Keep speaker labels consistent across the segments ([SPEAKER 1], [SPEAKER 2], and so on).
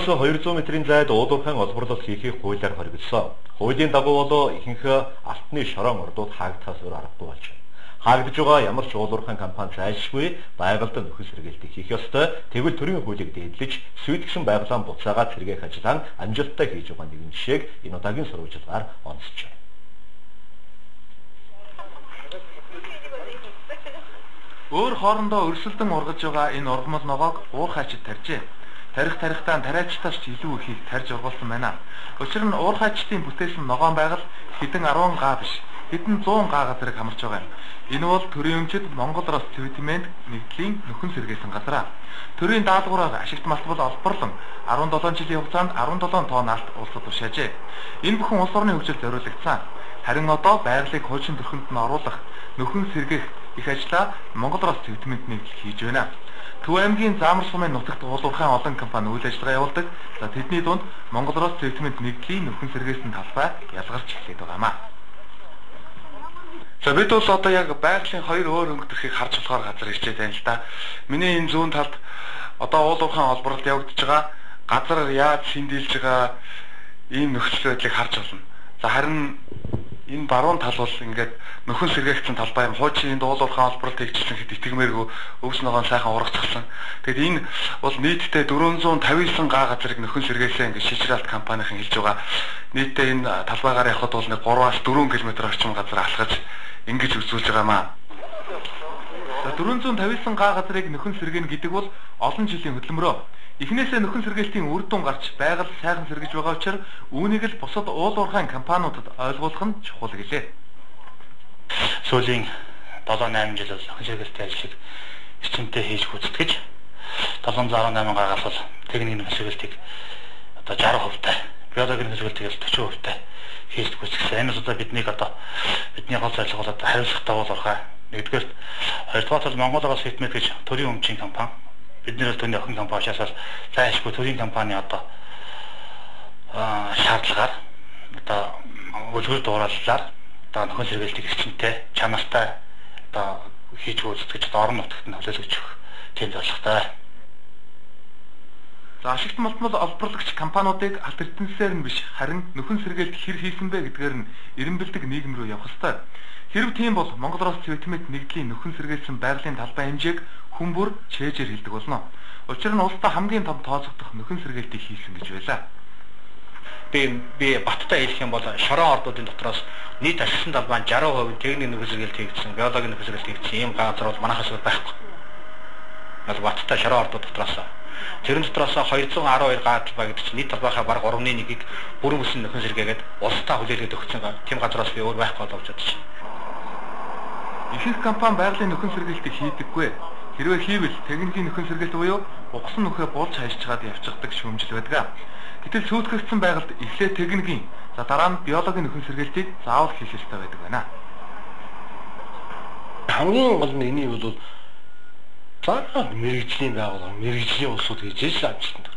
[SPEAKER 1] 200 метрийн зайд уулуурхайн олборлолт хийхийг хуулиар хоригдсон. Хуулийн дагуу бол ихэнх алтны шорон ордууд хаагдахаас өөр аргагүй болж байна. Хаагдаж байгаа ямар ч уулуурхайн компани зайлшгүй байгальд нөхөн сэргийлтийг хийх ёстой. Тэгвэл төрийн хуулийг дээдлэж, сүйтгэсэн байгалаа буцаагаад сэргээх ажлаа амжилттай хийж байгаа нэгэн жишээг энэ удаагийн сурвалжлагаар онцолж байна.
[SPEAKER 2] Өөр хоорондоо өрсөлдөн ургаж байгаа энэ ургамал ногоог уурхайчид тарьжээ. Тарих тарихтаа тариачтаас ч илүү ихийг тарьж ургуулсан байна. Учир нь уурхайчдын бүтээсэн ногоон байгаль хэдэн 10 га биш, хэдэн 100 га газрыг хамарч байгаа юм. Энэ бол төрийн өмчид Монгол Рос Цэвтмент нэгдлийн нөхөн сэргээсэн газраа. Төрийн даалгавраар ашигт малтбал олборлон 17 жилийн хугацаанд 17 тонн алт улсад тушаажээ. Энэ бүхэн улс орны хөгжилд зориулагдсан. Харин одоо байгалийг хуучин төрхөнд нь оруулах, нөхөн сэргээх их ажлаа Монгол Рос Цэвтмент нэгдэл хийж байна. Төв аймгийн Заамар сумын нутагт уулуурхайн олон компани үйл ажиллагаа явуулдаг. За тэдний дунд Монгол Рос Цэвтмент нэгдлийн нөхөн сэргээсэн талбай ялгарч эхлэх байгаа юм аа. За бид бол одоо яг байгалийн хоёр өөр өнгө төрхийг харж болохоор газар ирчээд байна л да. Миний энэ зүүн талд одоо уулуурхайн олборлолт явагдаж байгаа, газар яаж синдэлж байгаа ийм нөхцөл байдлыг харж байна. За харин энэ баруун тал бол ингээд нөхөн сэргээгдсэн талбай юм. Хуучин энд уулуурхайн олборлолт хийгдсэн хэд итгэмээргүй өвс ногоон сайхан ургацсан. Тэгэд энэ бол нийтдээ 459 га газрыг нөхөн сэргээсэн ингээд шилжралт компанийн хэлж байгаа. Нийтдээ энэ талбайгаар явхад бол нэг 3-аас 4 км орчим газар алхаж ингэж үзүүлж байгаа маа. За 459 га газрыг нөхөн сэргээнэ гэдэг бол олон жилийн хөдөлмөрөө. Эхнээсээ нөхөн сэргээлтийн үр дүн гарч байгаль сайхан сэргэж байгаа учраас үүнийг л бусад уулуурхайн компаниудад ойлгуулах нь чухал гэлээ.
[SPEAKER 3] Сүүлийн 7-8 жил бол нөхөн сэргээлтийн ажлыг эрчимтэй хийж гүйцэтгэж 718 гаагаас бол техникийн нөхөн сэргээлтийг одоо 60% тай, биологийн нөхөн сэргээлтийг 40% тай хийж гүйцэтгэсэн. Энэ одоо бидний одоо бидний гол зорилго бол одоо хариуцлагатай уулуурхай. Нэгдүгээр, хоёрдугаар бол Монгол Рос Хитмэд гэж төрийн өмчийн компани. Бид нэр бол түүний охин компани учраас зайлшгүй төрийн компани одоо шаардлагаар одоо үлгэр дуурааллаар одоо нөхөн сэргээлтийг эрчимтэй, чанартай одоо хийж гүйцэтгэж одоо орон нутагт нь хүлээлгэж өгөх тийм зорилготой.
[SPEAKER 2] За ашигт малтмал олборлагч компаниудыг алт эрдэнэсээр нь биш харин нөхөн сэргээлт хэр хийсэн бэ гэдгээр нь эренбэлдэг нийгэм рүү явах ёстой. Хэрв тийм бол Монгол Рос Цэвтмент нэгдлийн нөхөн сэргээсэн байгалийн талбай хэмжээг хүн бүр чэйжээр хэлдэг болно. Учир нь улсдаа хамгийн том тооцогдох нөхөн сэргээлтийг хийсэн гэж байлаа.
[SPEAKER 3] Би баттай хэлэх юм бол шорон ордуудын дотроос нийт ашигласан талбайн 60% техникийн нөхөн сэргээлт хийгдсэн, биологийн нөхөн сэргээлт хийгдсэн ийм газар бол манайхаас өөр байхгүй. Бол баттай шорон ордууд дотроос. Тэрэн дотроос 212 га талбай гэдэг чинь нийт талбайхаа бараг 3.1-ийг бүрэн бүсэн нөхөн сэргээгээд улсдаа хүлээлгээд өгсөн тийм газараас би өөр байхгүй болов гэж бодож байна.
[SPEAKER 2] Ихэнх компани байгалийн нөхөн сэргээлтийг хийдэггүй. Хэрвээ хийвэл техникийн нөхөн сэргээлт буюу угсан нүхээ булж хайшчаад явчихдаг шүүмжил байдаг. Гэтэл сүйтгэгдсэн байгальд эхлээд техникийн, за дараа нь биологийн нөхөн сэргээлтийг заавал хийх ёстой байдаг байна.
[SPEAKER 4] Хамгийн гол нь энийг бол за мэргэжлийн байгууллага, мэргэжлийн улсууд гэж л амжилтанд.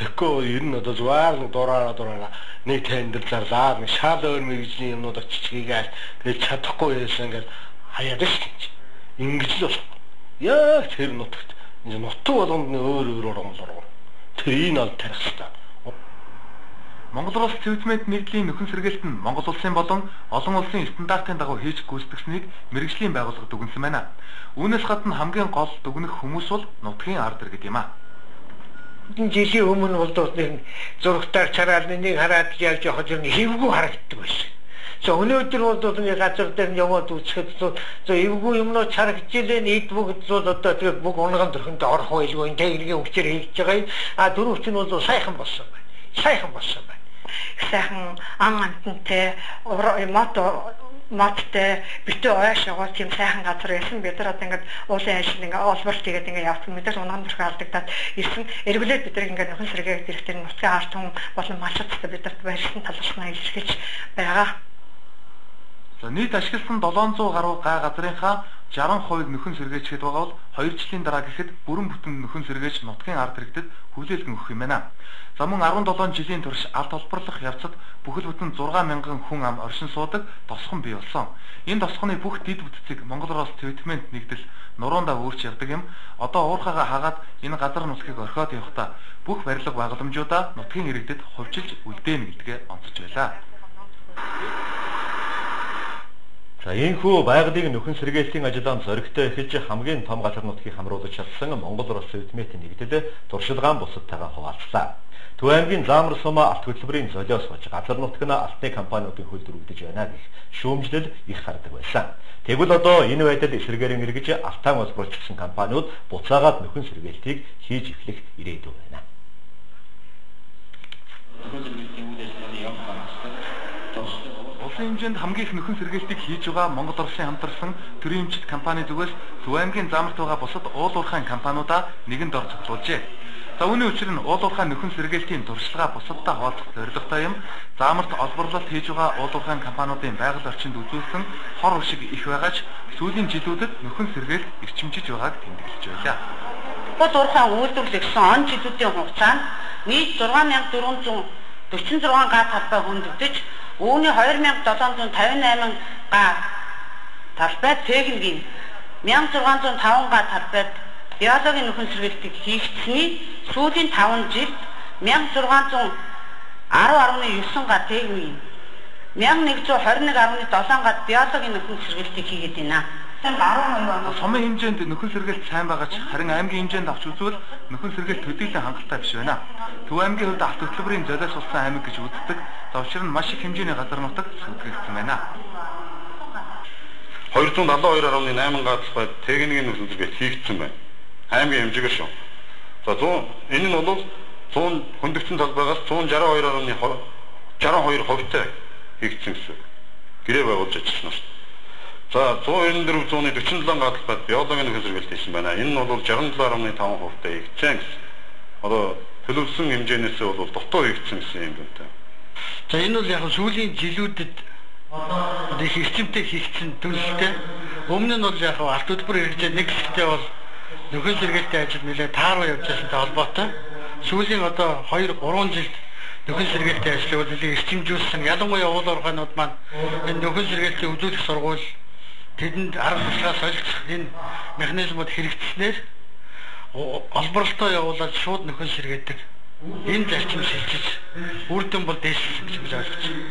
[SPEAKER 4] Тэгэхгүй ер нь одоо зүгээр нэг дураараа нэг тендер зарлаа, нэг шал өөр мэргэжлийн юмнууд очиж хийгээл тэгэл чадахгүй байсан ингээл хаяад л гэж. Ингэж л болох. Яг тэр нутагт нутаг болгонд нь өөр өөр ургамал ургам. Тэр энэ бол тарих хэрэгтэй.
[SPEAKER 2] Монгол Улс Цэвтмент нэгдлийн нөхөн сэргээлт нь Монгол улсын болон олон улсын стандартын дагуу хийж гүйцэтгсэнийг мэргэжлийн байгууллага дүгнсэн байна. Үүнээс гадна хамгийн гол дүгнэх хүмүүс бол нутгийн ард иргэд юм аа.
[SPEAKER 5] Жилийн өмнө бол нэг зурагтаар чараад нэг хараад яаж явах юм хэвгүй харагддаг байсан. За өнөөдөр бол нэг газар дээр нь яваад үзэхэд за эвгүй юмнууд чарагджилээ нийт бүгд бол одоо тэгээ бүх унган төрхөнд орох байлгүй техникийн хүчээр хийж байгаа юм. А дөрөв чинь бол сайхан болсон байна. Сайхан болсон байна.
[SPEAKER 6] Сайхан ан амтантай модтой битүү ойш байгаа тийм сайхан газар байсан. Бид нар одоо ингээд уулын ажил ингээд олборлт хийгээд ингээд явсан. Бид нар унган төрхөө алдагдаад ирсэн. Эргүүлээд бид нар ингээд нөхөн сэргээгээд ирэх тэр нутгийн ард түмэн болон малчдад бид нарт барьсан талархнаа илэрхийлж байгаа.
[SPEAKER 2] За нийт ашигласан 700 гаруй гай газрынхаа 60% нөхөн сэргээчхэд байгаа бол 2 жилийн дараа гэхэд бүрэн бүтэн нөхөн сэргээч нутгийн ард иргэдэд хүлээлгэн өгөх юм байна. За мөн 17 жилийн турш алт олборлох явцад бүхэл бүтэн 6000 хүн ам оршин суудаг тосгон бий болсон. Энэ тосгоны бүх дэд бүтцийг Монгол Рос Твитмент нэгдэл нурундаа үүрч явдаг юм. Одоо уурхайгаа хагаад энэ газар нутгийг орхиод явахдаа бүх барилга байгууламжуудаа нутгийн иргэдэд хувьчилж үлдээнэ гэдгээ онцож байлаа.
[SPEAKER 1] За ийхүү байгалийн нөхөн сэргээлтийн ажлаа зоригтой эхэлж хамгийн том газар нутгийг хамруулж чадсан Монгол Рос Твитмент нэгдэл туршилгаан бусадтайгаа хуваалцлаа. Төв аймгийн Заамар сум алт хөтөлбөрийн золиос болж газар нутг нь алтны компаниудын хөлд өргөдөж байна гэх шүүмжлэл их гардаг байсан. Тэгвэл одоо энэ байдал эсрэгээрэн эргэж алтан олборлогдсон компаниуд буцаагаад нөхөн сэргээлтийг хийж эхлэх ирээдүй байна.
[SPEAKER 2] Улсын хэмжээнд хамгийн их нөхөн сэргээлтийг хийж байгаа Монгол Оросын хамтарсан төрийн эмчит компани зүгээс Төв аймгийн Заамарт байгаа бусад уул уурхайн компаниудаа нэгэн дор цуглуулжээ. За үүний учир нь уул уурхайн нөхөн сэргээлтийн туршлагаа бусадтай хуваалцах зорилготой юм. Заамарт олборлолт хийж байгаа уул уурхайн компаниудын байгаль орчинд үзүүлсэн хор уршиг их байгаа ч сүүлийн жилүүдэд нөхөн сэргээлт эрчимжиж байгааг тэмдэглэж байлаа.
[SPEAKER 7] Уул уурхайн үйлдвэрлэгдсэн он жилүүдийн хугацаанд нийт 6446 га талбай хөндөгдөж, үүний 2758 га талбай техникийн 1605 га талбайд биологийн нөхөн сэргээлтийг хийгдсэний сүүлийн 5 жилд 1610.9 га техникийн 1121.7 га биологийн нөхөн сэргээлтийг хийгээд байна.
[SPEAKER 2] Сумын хэмжээнд нөхөн сэргээлт сайн байгаа ч харин аймгийн хэмжээнд авч үзвэл нөхөн сэргээлт төдийлөн хангалттай биш байна. Төв аймгийн хувьд алт хөтөлбөрийн золиос болсон аймаг гэж үздэг. За учир нь маш их хэмжээний газар нутаг сүйтгэгдсэн байна.
[SPEAKER 8] 272.8 га талбай техникийн нөхөн сэргээлт хийгдсэн байна. Аймгийн хэмжээгээр шүү. За 100 энэ нь бол 100 хөндөгдсөн талбайгаас 162.62 хувьтай хийгдсэн гэсэн. Гэрээ байгуулж ажилласан шүү. За 194.47 га талбайд биологийн нөхөн сэргээлт хийсэн байна. Энэ нь бол 67.5% та хийгдсэн гэсэн. Одоо төлөвлөсөн хэмжээнээс бол дутуу хийгдсэн гэсэн юм дүнтэй.
[SPEAKER 9] За энэ бол яг сүүлийн жилүүдэд их эрчимтэй хийгдсэн төлөлтэй. Өмнө нь бол яг алт хөтөлбөр хэрэгжээ нэг хэсэгтээ бол нөхөн сэргээлтийн ажил нэлээд тааруу явж байсантай холбоотой. Сүүлийн одоо 2 3 жилд нөхөн сэргээлтийн ажлыг бол нэлээд эрчимжүүлсэн. Ялангуяа уул уурхайнууд маань энэ нөхөн сэргээлтийн үзүүлэх сургууль тэдэнд арга туршлага солилцох энэ механизмууд хэрэгжснээр олборлолтоо явуулаад шууд нөхөн сэргээдэг. Энэ зарчим шилжиж үр дүн бол дээшилсэн гэж би ойлгож байна.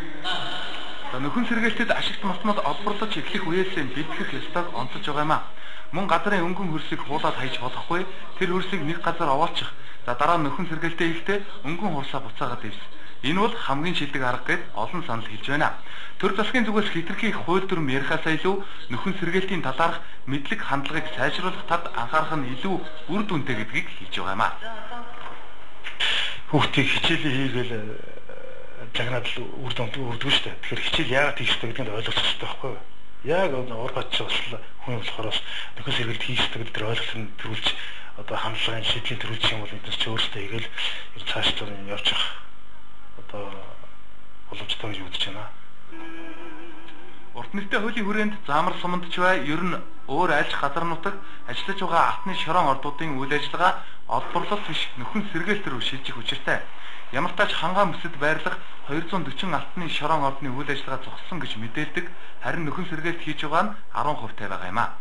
[SPEAKER 2] За нөхөн сэргээлтэд ашигт малтмал олборлож эхлэх үеэсээ бэлтгэх ёстойг онцож байгаа юм а. Мөн газрын өнгөн хөрсийг хуулаад хайж болохгүй. Тэр хөрсийг нэг газар овоолчих. За дараа нь нөхөн сэргээлтээ хийхдээ өнгөн хурсаа буцаагаад ивс. Энэ бол хамгийн шилдэг арга гэд олон санал хэлж байна. Төр засгийн зүгээс хэтэрхий хууль дүрэм ярихаасаа илүү нөхөн сэргээлтийн талаарх мэдлэг хандлагыг сайжруулах талд анхаарах нь илүү үр дүнтэй гэдгийг хэлж байгаа юм а.
[SPEAKER 3] Хүүхдийг хичээлээ хийгээл загнаад л үр дүнд үрдгүй шүү дээ. Тэгэхээр хичээл яагаад хийх ёстой гэдгийг ойлгох хэрэгтэй байхгүй юу? Яг уурхайч бас хүн болохоор бас нөхөн сэргээлт хийх ёстой гэдэг тэр ойлголтыг төрүүлж одоо хандлагын шийдлийн төрүүлж юм бол эднес ч өөрсдөө хийгээл ер цаашдаа явчих одоо боломжтой гэж үзэж байна.
[SPEAKER 2] Урт нэртэй хуулийн хүрээнд Заамар суманд ч бай, ер нь өөр аль ч газар нутаг ажиллаж байгаа алтны шорон ордуудын үйл ажиллагаа олборлолт биш нөхөн сэргээлт рүү шилжих учиртай. Ямар ч тач хангаа мөсөд байрлах 240 алтны шорон ордны үйл ажиллагаа зогссон гэж мэдээлдэг. Харин нөхөн сэргээлт хийж байгаа нь 10% байгаа юм а.